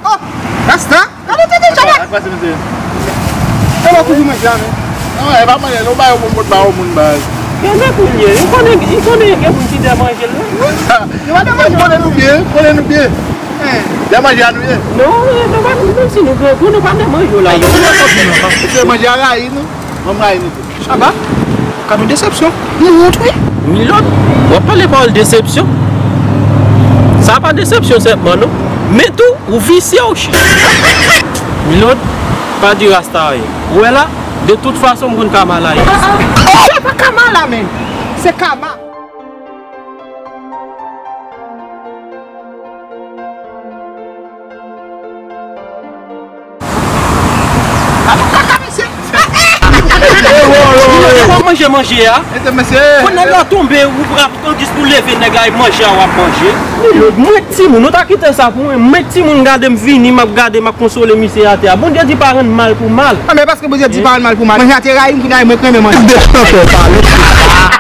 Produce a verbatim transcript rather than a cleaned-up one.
Oh, Rasta, gade tete Jaba. Sa k pase, mesye? Kòman w toujou manje a, men? Non, e pa manje, nou ba yon moun, moun ba yon moun, baz. Gen nan kounye, li konnen, li konnen gen moun ki dè manje l, wi. Nou pa dè manje. Konnen nou byen, konnen nou byen. Dè manje a nou ye. Non, nou pa, menm si nou grangou, nou pa dè manje w la, non. Se manje a rayi, non. Mwen, m rayi nou tou. Jaba, kado desepsyon. M wont, wi. Milot, w ap pale pawòl desepsyon? Sa pa desepsyon sèlman, non. Men tou, ou visye, ou chit. Milot, pa di Rasta anyen. Ou wè la, de tout fason, m konn Kamala ye. Oh, se pa Kamala, men. Se Kama. Gade kaka, mesye. Ou manje manje a. Kounye a tonbe, ou pran tandis pou leve nèg la, e manje a w ap manje. Mwen k timoun, ou ta kite sa pou mwen. Mwen k timoun, gade m vini, m ap gade, m ap konsole misye atè a. Bondye di pa rann mal pou mal. Ah, men paske Bondye di pa rann mal pou mal. Manje a te rayi m, kounye a mwen k renmen manje.